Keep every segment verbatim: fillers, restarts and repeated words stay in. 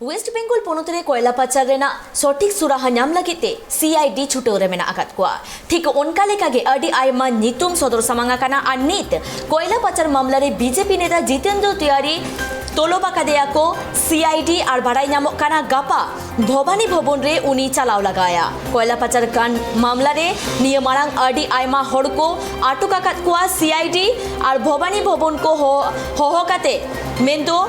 West Bengal ᱯᱚᱱᱚᱛ ᱨᱮ ᱠᱚᱭᱞᱟ ᱯᱟᱪᱟᱨ ᱨᱮᱱᱟᱜ ᱥᱚᱴᱷᱤᱠ ᱥᱩᱨᱟᱦᱟ ᱧᱟᱢ ᱞᱟᱹᱜᱤᱫ ᱛᱮ ᱥᱤ ᱟᱭ ᱰᱤ ᱪᱷᱩᱴᱟᱹᱣ ᱨᱮ ᱢᱮᱱᱟᱜ ᱟᱠᱟᱫ ᱠᱚᱣᱟ᱾ ᱴᱷᱤᱠ ᱚᱱᱠᱟ ᱞᱮᱠᱟ ᱜᱮ ᱟᱹᱰᱤ ᱟᱭᱢᱟ ᱧᱩᱛᱩᱢ ᱥᱚᱫᱚᱨ ᱥᱟᱢᱟᱝ ᱟᱠᱟᱱᱟ ᱟᱨ ᱱᱤᱛ ᱠᱚᱭᱞᱟ ᱯᱟᱪᱟᱨ ᱢᱟᱢᱞᱟ ᱨᱮ ᱵᱤᱡᱮᱯᱤ ᱱᱮᱛᱟ ᱡᱤᱛᱮᱱᱫᱨᱚ ᱛᱤᱣᱟᱨᱤ ᱛᱚᱞᱚᱵ ᱟᱠᱟᱫᱮᱭᱟ ᱠᱚ ᱥᱤ ᱟᱭ ᱰᱤ ᱟᱨ ᱵᱟᱲᱟᱭ ᱧᱟᱢᱚᱜ ᱠᱟᱱᱟ ᱜᱟᱯᱟ ᱵᱷᱚᱵᱟᱱᱤ ᱵᱷᱚᱵᱚᱱ ᱨᱮ ᱩᱱᱤ ᱪᱟᱞᱟᱣ ᱞᱟᱜᱟᱣᱟᱭᱟ᱾ ᱠᱚᱭᱞᱟ ᱯᱟᱪᱟᱨ ᱠᱟᱱᱰ ᱢᱟᱢᱞᱟ ᱨᱮ ᱱᱤᱭᱟᱹ ᱢᱟᱲᱟᱝ ᱟᱹᱰᱤ ᱟᱭᱢᱟ ᱦᱚᱲ ᱠᱚ ᱟᱴᱚᱠ ᱟᱠᱟᱫ ᱠᱚᱣᱟ ᱥᱤ ᱟᱭ ᱰᱤ ᱟᱨ ᱵᱷᱚᱵᱟᱱᱤ ᱵᱷᱚᱵᱚᱱ ᱠᱚ ᱦᱚ-, ᱦᱚᱦᱚ ᱠᱟᱛᱮ, ᱢᱮᱱᱫᱚ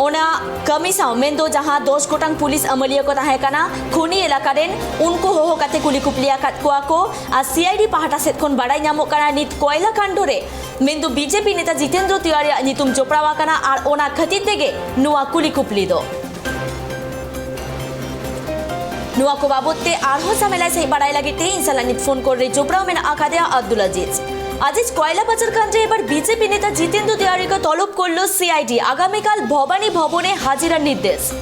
ᱚᱱᱟ ᱠᱟᱹᱢᱤ ᱥᱟᱶ, ᱢᱮᱱᱫᱚ ᱡᱟᱦᱟᱸ ᱫᱚᱥ ᱜᱚᱴᱟᱝ ᱯᱩᱞᱤᱥ ᱟᱹᱢᱟᱹᱞᱤᱭᱟᱹ ᱠᱚ ᱛᱟᱦᱮᱸ ᱠᱟᱱᱟ ᱠᱷᱚᱱᱤ ᱮᱞᱟᱠᱟ ᱨᱮᱱ, ᱩᱱᱠᱩ ᱦᱚᱦᱚ ᱠᱟᱛᱮ ᱠᱩᱞᱤ ᱠᱩᱯᱞᱤ ᱟᱠᱟᱫ ᱠᱚᱣᱟ ᱠᱚ᱾ ᱟᱨ ᱥᱤ ᱟᱭ ᱰᱤ ᱯᱟᱦᱴᱟ ᱥᱮᱫ ᱠᱷᱚᱱ ᱵᱟᱲᱟᱭ ᱧᱟᱢᱚᱜ ᱠᱟᱱᱟ, ᱱᱤᱛ ᱠᱚᱭᱞᱟ ᱠᱟᱱᱰ ᱨᱮ, ᱢᱮᱱᱫᱚ ᱵᱤᱡᱮᱯᱤ ᱱᱮᱛᱟ ᱡᱤᱛᱮᱱᱫᱨᱚ ᱛᱤᱣᱟᱨᱤᱭᱟᱜ ᱧᱩᱛᱩᱢ ᱡᱚᱯᱲᱟᱣ ᱟᱠᱟᱱᱟ ᱟᱨ ᱚᱱᱟ ᱠᱷᱟᱹᱛᱤᱨ ᱛᱮᱜᱮ ᱱᱚᱣᱟ ᱠᱩᱞᱤ ᱠᱩᱯᱞᱤ ᱫᱚ᱾ ᱱᱚᱣᱟ ᱠᱚ ᱵᱟᱵᱚᱛ ᱛᱮ ᱟᱨᱦᱚᱸ ᱡᱷᱟᱢᱮᱞᱟ ᱥᱟᱹᱦᱤᱡ ᱵᱟᱲᱟᱭ ᱞᱟᱹᱜᱤᱫ ᱛᱮ ᱤᱧ ᱥᱟᱞᱟᱜ ᱱᱤᱛ ᱯᱷᱳᱱ ᱠᱚᱞ ᱨᱮ ᱡᱚᱯᱲᱟᱣ ᱢᱮᱱᱟᱜ ᱟᱠᱟᱫᱮᱭᱟ ᱟᱵᱫᱩᱞ ᱟᱡᱤᱡ᱾ ᱟᱡᱤᱡ, ᱠᱚᱭᱞᱟ ᱯᱟᱪᱟᱨ ᱠᱟᱱᱰ ᱨᱮ ᱮᱵᱟᱨ ᱵᱤᱡᱮᱯᱤ ᱱᱮᱛᱟ ᱡᱤᱛᱮᱱᱫᱨᱚ ᱛᱤᱣᱟᱨᱤ ᱠᱚ ᱛᱚᱞᱚᱵ ᱠᱚᱨᱞᱚ ᱥᱤ ᱟᱭ ᱰᱤ, ᱟᱜᱟᱢᱤᱠᱟᱞ ᱵᱷᱚᱵᱟᱱᱤ ᱵᱷᱚᱵᱚᱱᱮ ᱦᱟজিᱨᱟ ᱱᱤᱨᱫᱮᱥ᱾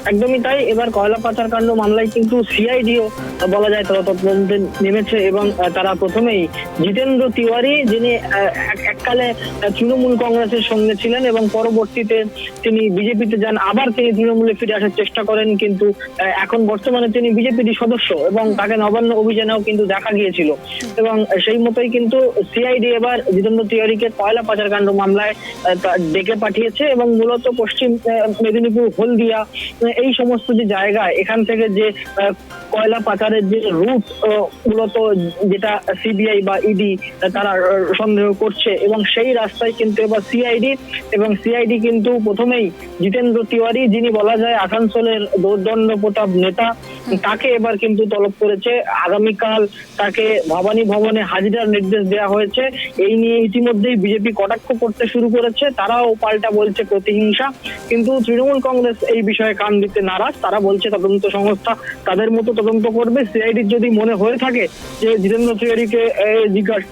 একদমই তাই। এবার কয়লা পাচার কাণ্ড মামলায় কিন্তু সিআইডিও বলা যায় তদন্ত তদন্তে নেমেছে এবং আহ, তারা প্রথমেই জিতেন্দ্র তিওয়ারি, যিনি আহ, এক- এককালে আহ, তৃণমূল কংগ্রেসের সঙ্গে ছিলেন এবং পরবর্তীতে তিনি বিজেপিতে যান, আবার তিনি তৃণমূলে ফিরে আসার চেষ্টা করেন, কিন্তু আহ, এখন বর্তমানে তিনি বিজেপিরই সদস্য এবং তাকে নবান্ন অভিযানেও কিন্তু দেখা গিয়েছিল। এবং সেই মতোই কিন্তু সিআইডি এবার জিতেন্দ্র তিওয়ারিকে কয়লা পাচার কাণ্ড মামলায় আহ, তা- ডেকে পাঠিয়েছে এবং মূলত পশ্চিম আহ, মেদিনীপুর, হলদিয়া, আহ, এই সমস্ত যে জায়গায়, এখান থেকে যে আহ, কয়লা পাচারের যে রুট, আহ, মূলত যেটা সিবিআই বা ইডি তারা আহ, সন্দেহ করছে, এবং সেই রাস্তায় কিন্তু এবার সিআইডি এবং সিআইডি কিন্তু প্রথমেই জিতেন্দ্র তিওয়ারি, যিনি বলা যায় আসানসোলের দোর্দণ্ড প্রতাপ নেতা, তাকে এবার কিন্তু তলব করেছে। আগামীকাল তাকে ভবানী ভবনে হাজিরার নির্দেশ দেওয়া হয়েছে। এই নিয়ে ইতিমধ্যেই বিজেপি কটাক্ষ করতে শুরু করেছে, তারাও পাল্টা বলছে প্রতিহিংসা। কিন্তু তৃণমূল কংগ্রেস এই বিষয়ে কান দিতে নারাজ। তারা বলছে তদন্ত সংস্থা তাদের মতো তদন্ত করবে। সিআইডির যদি মনে হয়ে থাকে যে জিতেন্দ্র তিওয়ারিকে এ, জিজ্ঞাসা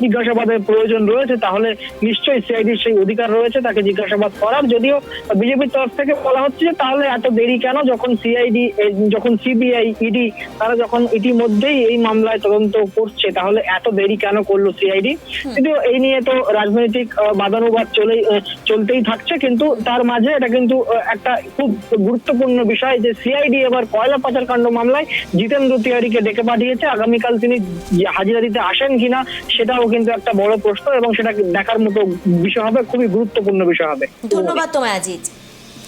জিজ্ঞাসাবাদের প্রয়োজন রয়েছে, তাহলে নিশ্চয়ই সিআইডির সেই অধিকার রয়েছে তাকে জিজ্ঞাসাবাদ করার। যদিও বিজেপির তরফ থেকে বলা হচ্ছে যে তাহলে এত দেরি কেন, যখন সিআইডি, যখন সিবিআই, ইডি, তারা যখন ইতিমধ্যেই এই মামলায় তদন্ত করছে, তাহলে এত দেরি কেন করলো সিআইডি? যদিও এই নিয়ে তো রাজনৈতিক আহ, বাদানুবাদ চলেই আহ, চলতেই থাকছে, কিন্তু তার মাঝে এটা কিন্তু আহ, একটা খুব গুরুত্বপূর্ণ বিষয় যে সিআইডি এবার কয়লা পাচারকাণ্ড মামলায় জিতেন্দ্র তিওয়ারিকে ডেকে পাঠিয়েছে। আগামীকাল তিনি যে হাজিরা দিতে আসেন কিনা, সেটাও কিন্তু একটা বড় প্রশ্ন এবং সেটা দেখার মতো বিষয় হবে, খুবই গুরুত্বপূর্ণ বিষয় হবে। ধন্যবাদ তোমায় আজিজ।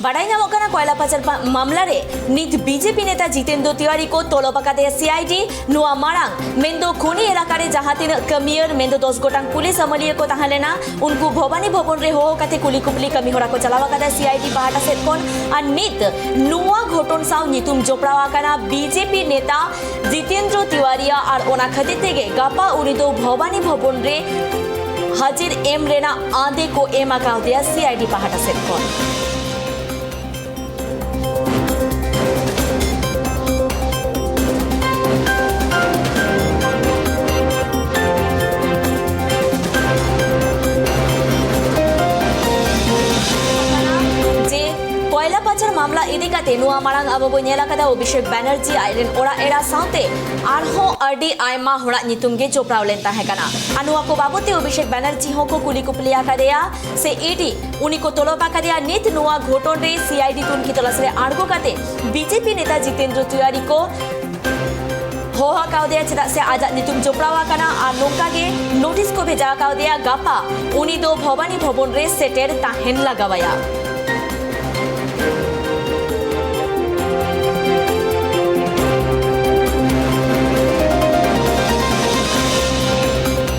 ᱵᱟᱰᱟᱭ ᱧᱟᱢᱚᱜ ᱠᱟᱱᱟ, ᱠᱚᱭᱞᱟ ᱯᱟᱪᱟᱨ ᱯᱟ- ᱢᱟᱢᱞᱟ ᱨᱮ ᱱᱤᱛ ᱵᱤᱡᱮᱯᱤ ᱱᱮᱛᱟ ᱡᱤᱛᱮᱱᱫᱨᱚ ᱛᱤᱣᱟᱨᱤ ᱠᱚ ᱛᱚᱞᱚᱵ ᱟᱠᱟᱫᱮᱭᱟ ᱥᱤᱟᱭᱰᱤ᱾ ᱱᱚᱣᱟ ᱢᱟᱲᱟᱝ ᱢᱮᱱᱫᱚ ᱠᱷᱚᱱᱤ ᱮᱞᱟᱠᱟ ᱨᱮ ᱡᱟᱦᱟᱸ ᱛᱤᱱᱟᱹᱜ ᱠᱟᱹᱢᱤᱭᱟᱹ ᱢᱮᱱᱫᱚ ᱫᱚᱥ ᱜᱚᱴᱟᱝ ᱯᱩᱞᱤᱥ ᱟᱹᱢᱟᱹᱞᱤᱭᱟᱹ ᱠᱚ ᱛᱟᱦᱮᱸ ᱞᱮᱱᱟ, ᱩᱱᱠᱩ ᱵᱷᱚᱵᱟᱱᱤ ᱵᱷᱚᱵᱚᱱ ᱨᱮ ᱦᱚᱦᱚ ᱠᱟᱛᱮ ᱠᱩᱞᱤ ᱠᱩᱯᱞᱤ ᱠᱟᱹᱢᱤ ᱦᱚᱨᱟ ᱠᱚ ᱪᱟᱞᱟᱣ ᱟᱠᱟᱫᱟ ᱥᱤᱟᱭᱰᱤ ᱯᱟᱦᱴᱟ ᱥᱮᱫ ᱠᱷᱚᱱ᱾ ᱟᱨ ᱱᱤᱛ ᱱᱚᱣᱟ ᱜᱷᱚᱴᱚᱱ ᱥᱟᱶ ᱧᱩᱛᱩᱢ ᱡᱚᱯᱲᱟᱣ ᱟᱠᱟᱱᱟ ᱵᱤᱡᱮᱯᱤ ᱱᱮᱛᱟ ᱡᱤᱛᱮᱱᱫᱨᱚ ᱛᱤᱣᱟᱨᱤᱭᱟᱜ᱾ ᱟᱨ ᱚᱱᱟ ᱠᱷᱟᱹᱛᱤᱨ ᱛᱮᱜᱮ ᱜᱟᱯᱟ ᱩᱱᱤ ᱫᱚ ᱵᱷᱚᱵᱟᱱᱤ ᱵᱷᱚᱵᱚᱱ ᱨᱮ ᱦᱟᱹᱡᱤᱨ ᱮᱢ ᱨᱮᱱᱟᱜ ᱟᱸᱫᱮ ᱠᱚ ᱮᱢ ᱟᱠᱟᱣᱫᱮᱭᱟ ᱥᱤᱟᱭᱰᱤ ᱯᱟᱦᱴᱟ ᱥᱮᱫ ᱠᱷᱚᱱ᱾ ᱡᱮ ᱠᱚᱭᱞᱟ ᱯᱟᱪᱟᱨ ᱢᱟᱢᱞᱟ ᱤᱫᱤ ᱠᱟᱛᱮ ᱱᱚᱣᱟ ᱢᱟᱲᱟᱝ ᱟᱵᱚ ᱵᱚ ᱧᱮᱞ ᱟᱠᱟᱫᱟ ᱚᱵᱷᱤᱥᱮᱠ ᱵᱟᱱᱟᱨᱡᱤ ᱟᱡ ᱨᱮᱱ ᱚᱲᱟᱜ ᱮᱨᱟ ᱥᱟᱶᱛᱮ ᱟᱨᱦᱚᱸ ᱟᱹᱰᱤ ᱟᱭᱢᱟ ᱦᱚᱲᱟᱜ ᱧᱩᱛᱩᱢ ᱜᱮ ᱡᱚᱯᱲᱟᱣ ᱞᱮᱱ ᱛᱟᱦᱮᱸ ᱠᱟᱱᱟ᱾ ᱟᱨ ᱱᱚᱣᱟ ᱠᱚ ᱵᱟᱵᱚᱛ ᱛᱮ ᱚᱵᱷᱤᱥᱮᱠ ᱵᱟᱱᱟᱨᱡᱤ ᱦᱚᱸ ᱠᱚ ᱠᱩᱞᱤ ᱠᱩᱯᱞᱤ ᱟᱠᱟᱫᱮᱭᱟ ᱥᱮ ᱤᱰᱤ ᱩᱱᱤ ᱠᱚ ᱛᱚᱞᱚᱵ ᱟᱠᱟᱫᱮᱭᱟ᱾ ᱱᱤᱛ ᱱᱚᱣᱟ ᱜᱷᱚᱴᱚᱱ ᱨᱮ ᱥᱤᱟᱭᱰᱤ ᱛᱩᱱᱠᱷᱤ ᱛᱚᱞᱟᱥ ᱨᱮ ᱟᱬᱜᱚ ᱠᱟᱛᱮ ᱵᱤᱡᱮᱯᱤ ᱱᱮᱛᱟ ᱡᱤᱛᱮᱱᱫᱨᱚ ᱛᱤᱣᱟᱨᱤ ᱠᱚ ᱦᱚᱦᱚ ᱟᱠᱟᱣᱫᱮᱭᱟ, ᱪᱮᱫᱟᱜ ᱥᱮ ᱟᱡᱟᱜ ᱧᱩᱛᱩᱢ ᱡᱚᱯᱲᱟᱣ ᱟᱠᱟᱱᱟ ᱟᱨ ᱱᱚᱝᱠᱟ ᱜᱮ ᱱᱳᱴᱤᱥ ᱠᱚ ᱵᱷᱮᱡᱟ ᱟᱠᱟᱣᱫᱮᱭᱟ, ᱜᱟᱯᱟ ᱩᱱᱤ ᱫᱚ ᱵᱷᱚᱵᱟᱱᱤ ᱵᱷᱚᱵᱚᱱ ᱨᱮ ᱥᱮᱴᱮᱨ ᱛᱟᱦᱮᱱ ᱞᱟᱜᱟᱣᱟᱭᱟ᱾